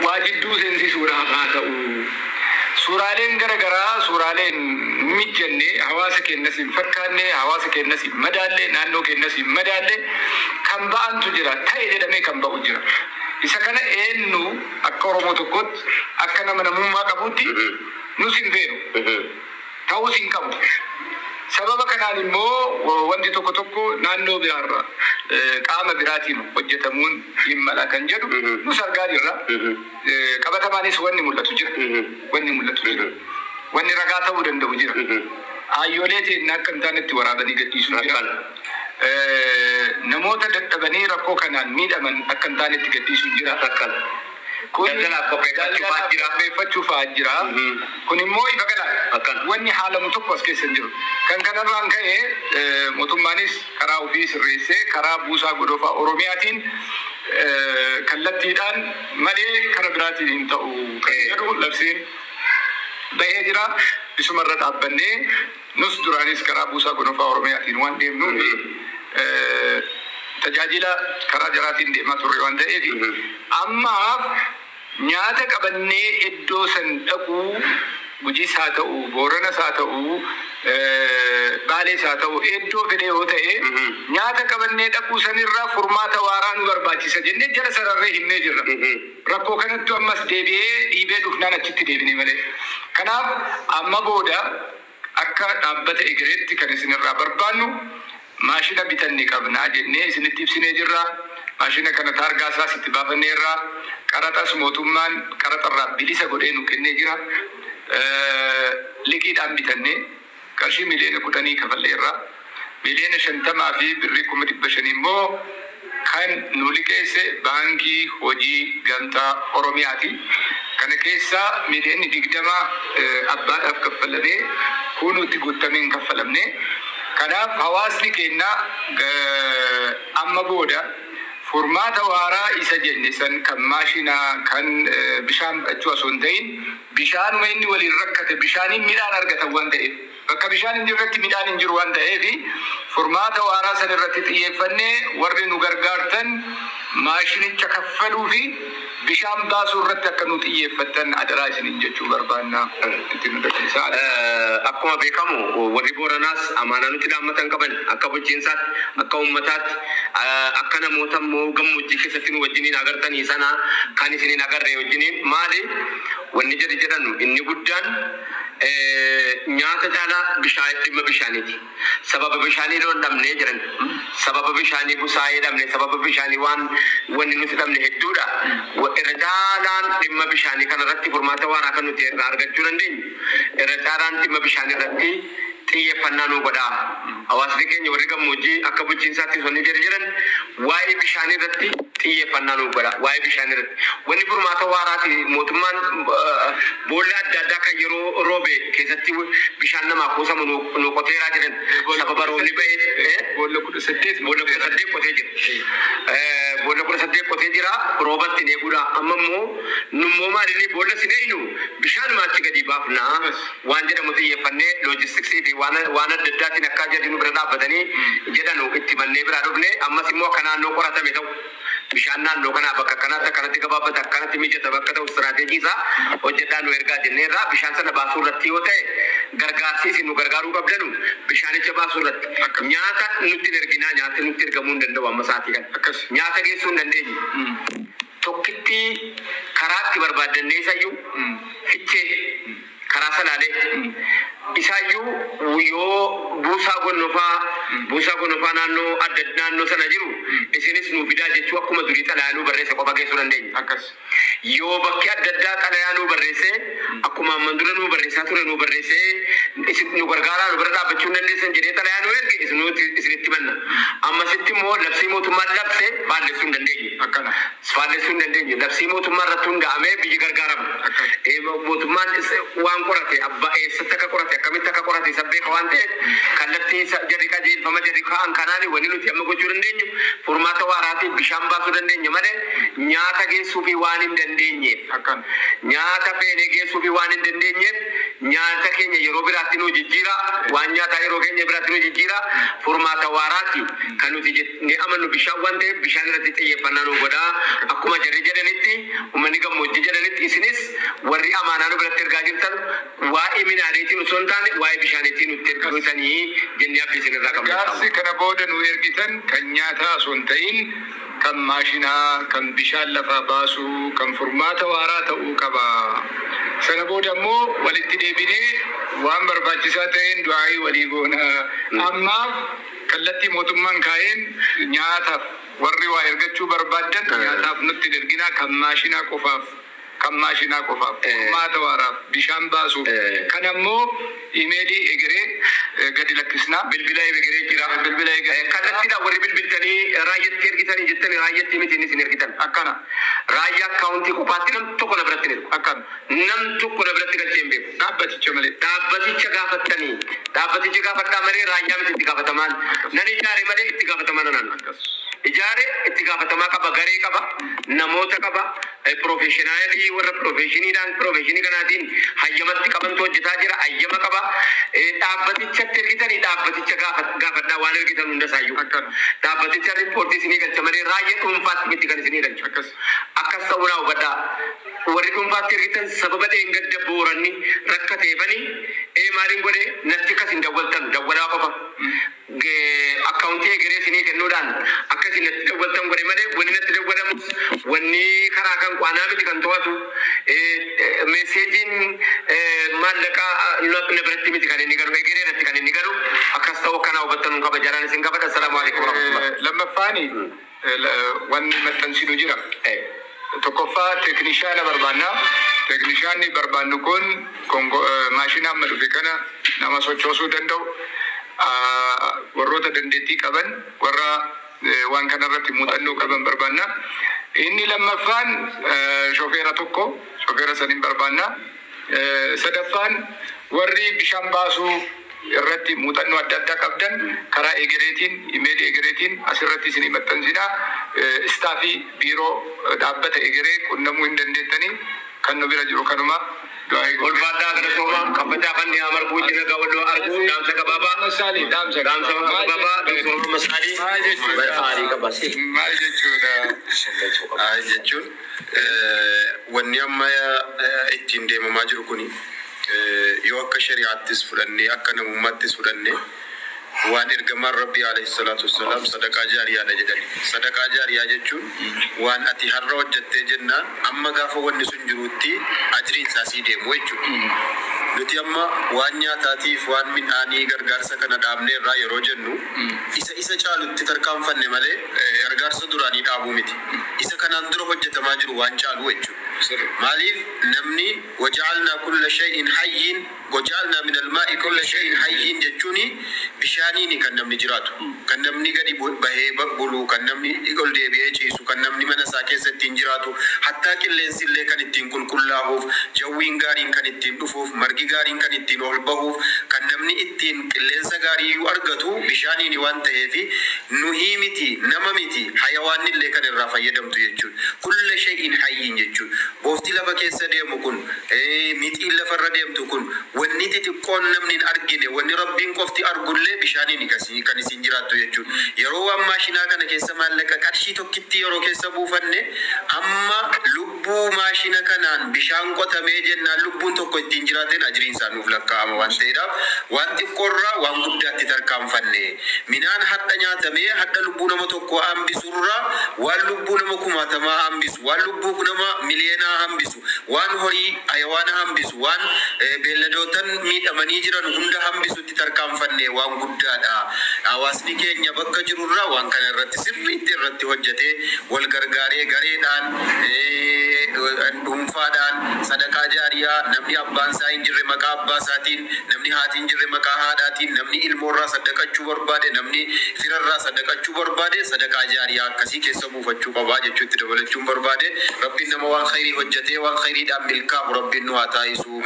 Waa jidduu seensisuudhaaf haa ta'u. Suuraaleen gara garaa, suuraaleen mijjanne, hawaasa keenyas hin fakkaanne, hawaasa keenyas hin madaalle, naannoo keenyas hin madaalle kan ba'antu jira. Ta'e jedhamee kan ba'u jira. Isa kana eenyu akka Oromoo tokkotti, akka nama namummaa qabutti, nus hin feenu. Ta'uus hin qabu. Sababa kanaan immoo wanti tokko tokko naannoo biraarra qaama biraatiin hojjetamuun hin mala kan jedhu nus argaa jirra. Qabatamaanis wanni mul'atu jira. Wanni mul'atu jira. Wanni ragaa ta'uu danda'u jira. Hayyoolee teennaa akka hin taanetti waraabanii gadhiisuu jira. Namoota dadhabanii rakkoo kanaan miidhaman akka hin taanetti gadhiisuu jira. Kun Daldalaaf qopheeffachuu fa'aa jira. Qopheeffachuu fa'aa jira. Kun immoo ifa galaadha. Wanni haalamu tokko as keessa hin jiru. Kan kanarraan ka'e mootummaanis karaa ofii sirreessee, karaa Buusaa Gonofaa Oromiyaatiin kallattiidhaan malee kara biraatiin hin ta'u kan jedhu labsiin bahee jira. Isumarra dhaabbannee nus duraanis karaa Buusaa Gonofaa Oromiyaatiin waan deemnuuf, tajaajila karaa jaraatiin deemaa turre waan ta'eef, ammaaf nyaata qabannee iddoo san dhaquu, Gujiis haa ta'u, Booranas haa ta'u, Baalees haa ta'u, iddoo fedhe yoo ta'e, nyaata qabannee dhaquu sanirraa furmaata waaraa nu barbaachisa jennee jala sararree himnee jirra. Rakkoo kanattu ammas deebi'ee dhiibee dhufnaan achitti deebine malee. Kanaaf amma booda akka dhaabbata Egereetti kan isinirraa barbaannu, maashina bitanne qabnaa jennee isinitti ibsinee jirra. Maashina kana taargaa isaas itti baafanneerra. Qaraxas mootummaan qaraxarraa bilisa godhee nu kennee jira. Liqiidhaan bitannee qarshii 10 miliyoona kafalleerra. 50,500,000 immoo kan nu liqeesse Baankii Hojii Gamtaa Oromiyaati. Kana keessaa 20 miliyoonni abbaadhaaf kaffalamee kunuutti guutamee hin kaffalamne. Kanaaf hawaasni keenya amma booda furmaata waaraa isa jenne san, kan maashinaa, kan bishaan fudhachuu osoo hin ta'in, bishaanuma inni waliin rakkate, bishaaniin midhaan argatan waan ta'eef, bakka bishaan hin jirretti midhaan hin jiru waan ta'eef, furmaata waaraa san irratti xiyyeeffannee, warri nu gargaartan maashinicha kaffaluu fi bishaan baasuu irratti akka nu xiyyeeffattan adaraa isiniin jechuu barbaanna. Itti nu dabalsaa. Akkuma beekamu warri Booranaas amaanaa nutti dhaammatan qaban, akka bulchiinsaatti, akka uummataatti, akka namoota immoo gammoojjii keessatti nu wajjiniin agartanii sana kan isiniin agarre wajjiniin, maali wanni jedhi jedhan, inni guddaan nyaata caalaa bishaan, dhimma bishaaniiti. Sababa bishaanii loon dhabnee jiran, sababa bishaanii busaayee dhabne, sababa bishaanii waan wanni nuti dhabne hedduudha. Irra caalaan dhimma bishaanii kanarratti furmaata waaraa kan nuti irraa argachuu dandeenyu, irra caalaan dhimma bishaanii irratti xiyyeeffannaa nu godhaa. Hawaasni keenya warri gammoojjii akka bulchiinsaatti wanni jedhi jedhan, waa'ee bishaanii irratti xiyyeeffannaa nu godha. Waa'ee bishaanii irratti. Wanni furmaata waaraati mootummaan boolla adda addaa kan yeroo roobe keessatti bishaan namaa kuusamu nu qoteeraa jiran. Sababa roobni ba'ee Boolla 18. Boolla 18 qotee jira. Boolla 18 qotee jira. Roobatti hin eeguudha. Amma immoo nummoo maalinni boolla sin eeynu, bishaan achi gadi baafnaa waan jedhamu xiyyeeffannee, loojistiksii fi waan adda addaatiin akka jedhu nu bira dhaabbatanii jedhanu itti mannee biraa dhufne. Ammas immoo akka naannoo qoratame ta'u, bishaan naannoo kanaa bakka akkanatti akkanatti gabaabbata, akkanatti mijata bakka ta'u, istiraateejii isaa hojjedhaa nu ergaa jenneerraa. Bishaan sana baasuu irratti yoo ta'e, gargaarsi isin nu gargaaruu qabdanu bishaanicha baasuu irratti. Nyaata nutti hin erginaa, nyaata nutti ergamuu hin danda'u amma sa'aatii kana. Nyaata geessuu hin dandeenyu. Tokkitti karaatti barbaaddannee isayyuu Fichee karaa Salaalee isaayyuu yoo Buusaa Gonofaa naannoo adda naannoo sana jiru isinis nu fidaa jechuu, akkuma durii xalayaa nuu barreesse qofa geessuu dandeenya. Yoo bakki adda addaa xalayaa nuu barreesse, akkuma amman dura nuu barreessaa ture nuu barreessee, isin nu gargaaraa, nu bira dhaabbachuu hin dandeessan jedhee xalayaa nuu erge, isinitti manna. Ammasitti immoo labsii mootummaan labse faallessuu hin dandeenye. Faallessuu hin dandeenye. Labsii mootummaa irratti hundaa'amee biyyi gargaarama. Mootummaan waan qorate, abbaa eessatti akka qorate Qorate akkamitti akka qorate isa beeka waan ta'eef kallattii jarri qajeelfama jarri kaa'an kanaan wanni nuti amma gochuu dandeenyu furmaata waaraatiif bishaan baasuu dandeenya malee nyaata geessuufi waan hin dandeenyeef. Nyaata feenee geessuufi waan hin dandeenyeef nyaata keenya yeroo biraatti nu jijjiira, waan nyaataa yeroo keenya biraatti nu jijjiira. Furmaata waaraati kan nuti jennee amannu bishaan waan ta'eef bishaan irratti xiyyeeffannaa nu godhaa. Akkuma jarri jedhanitti, uummanni gammoojjii jedhanitti, isinis warri amaanaa nu biratti ergaa jirtan waa'ee midhaaniitiin osoo hin taane waa'ee bishaaniitiin nutti ergitanii jennee abdii isin irraa qabna. Gargaarsi kana booda nu ergitan kan nyaataa osoo hin ta'in kan maashinaa, kan bishaan lafaa baasuu, kan furmaata waaraa ta'uu qaba. Sana booda immoo walitti deebinee waan barbaachisaa ta'een du'aayii walii goona. Ammaaf kallattii mootummaan kaa'een nyaataaf warri waa ergachuu barbaaddan nyaataaf nutti hin erginaa, kan maashinaa qofaaf. Kan maashinaa qofaaf, furmaata waaraaf, bishaan baasuuf. Kan ammoo imeelii Egeree gadi lakkisnaa. Bilbila Egeree jira. Bilbila Egeree. Kallattiidhaan warri bilbiltanii Raayyaatti ergitanii jettanii, Raayyaatti miti inni isin ergitan. Akkana. Raayyaa akkaawuntii kophaatti nam tokko na biratti hin ergu. Akkana. Nam tokko na biratti galchee hin beeku. Dhaabbaticha malee. Dhaabbaticha gaafattanii, dhaabbaticha gaafadhaa malee Raayyaa miti itti gaafatamaan. Nan ijaare malee itti gaafatamaan anaan. Ijaare itti gaafatamaa qaba, garee qaba, namoota qaba, professionalii warra professioniidhaan professionii kanaatiin hayyamatti qabantu hojjetaa jira, hayyama qaba. Dhaabbatichatti ergitanii dhaabbaticha gaafadhaa waan ergitan hunda isaayyuu. Dhaabbaticha riippoortii isinii galcha malee Raayyaa dhuunfaatti miti kan isinii galchu. Akkas ta'uudhaa hubadhaa. Warri dhuunfaatti ergitan sababa dheengadda Booranni rakkateefanii maaliin godhe natti akkas hin dawwaltan, dawwalaa qofa. Akkaawuntii Egeree isinii kennuudhaan akka isin natti dawwaltan godhe malee wanni natti dawwalamus wanni karaa kan qaanaa miti kan to'atu, meeseejiin maallaqaa na biratti miti kan inni galu, Egeree irratti kan inni galu. Akkas ta'uu akkanaa hubattan kabajaadhaan isin qabadha. Assalaamu alaikum warahmatullahi. Lammaffaani wanni maxxansinu jira. Tokkoffaa teeknishaana barbaanna. Teeknishaanni barbaannu kun maashina amma dhufe kana nama sochoosuu danda'u, warroota dandeettii qaban, warra waan kanarratti muuxannoo qaban barbaanna. Inni lammaffaan shofeera tokko, shofeera saniin barbaanna. Sadaffaan warri bishaan baasuu irratti muuxannoo adda addaa qabdan karaa Egereetiin, imeelii Egereetiin asirratti isinii maxxansinaa. Istaafii biiroo dhaabbata Egeree qunnamuu hin dandeettanii. Kan nu bira jiru kanuma. Ulfaadhaa, galatooma. Kan facaafanni haa marguu, jina gaawwadoo arguu. Dhaamsa gabaabaa. Dhaamsa Dhaamsa gabaabaa Dr. Masaalii. Maal jechuudha? Aarii qabasi. Maal jechuudha? Jechuun wanni amma ittiin deemamaa jiru kuni yoo akka shari'aattis fudhannee akka namummaattis fudhannee waan ergamaan Rabbii alayhi salaatu wassalaam sadaqaa jaariyaadha jedhani. Sadaqaa jaariyaa jechuun waan ati har'a hojjettee jennaan amma gaafa wanni sun jirutti ajriin isaa sii deemu jechuudha. Nuti amma waan nyaataatiif waan midhaanii gargaarsa kana dhaabnee irraa yeroo jennu isa caalutti tarkaanfanne malee gargaarsa duraanii dhaabuu miti. Isa kanaan dura hojjetamaa jiru waan caalu jechuudha. Maaliif namni waja'alnaa kulla shay'in hayyin, waja'alnaa min almaa'i kulla shay'in hayyin jechuuni bishaaniini kan namni jiraatu. Kan namni gadi bahee bulu, kan namni ol deebi'ee ciisu, kan namni mana isaa keessa ittiin jiraatu, hattaa qilleensi illee kan ittiin qulqullaa'uuf, jawwiin gaariin kan ittiin dhufuuf, margi gaariin kan ittiin ol bahuuf, kan namni ittiin qilleensa gaarii argatu bishaaniini waan ta'eefi nuhii miti, nama miti, hayawaanni illee kan irraa fayyadamtu jechuudha. Kulla shay'in hayyin jechuudha. Boofti lafa keessa deemu kun, mixiin lafarra deemtu kun, wanni xixiqqoon namni hin argine, wanni Rabbiin qofti argullee bishaaniin kan isin jiraattu jechuudha. Yeroo waan maashinaa kana keessa maallaqa qarshii tokkitti yeroo keessa buufanne amma lubbuu maashina kanaan bishaan qotamee jennaan lubbuun tokko ittiin jiraateen ajriin isaa nuuf lakkaa'ama waan ta'eedhaaf waan xiqqoorraa waan guddaatti tarkaanfanne. Minaan hadha nyaatamee hadha lubbuu nama tokko hambisurraa waan lubbuu nama kumaatamaa hambisu, waan lubbuu nama miliyeenaa hambisu, waan horii hayawaana hambisu, waan beelladootan miidhamanii jiran hunda hambisutti tarkaanfanne waan guddaadha. Hawaasni keenya bakka jirurraa waan kana irratti sirriitti irratti hojjetee wal gargaaree gareedhaan, dhuunfaadhaan sadaqaa jaariyaa, namni abbaan isaa hin jirre maqaa abbaa isaatiin, namni haati hin jirre maqaa haadhaatiin, namni ilmoorraa sadaqachuu barbaade, namni firarraa sadaqachuu barbaade sadaqaa jaariyaa akkasii keessa buufachuu qabaa jechuutti dabalachuun barbaade. Rabbiin nama waan khayrii hojjetee waan khayriidhaan milkaa'u Rabbiin nu haa taasisu.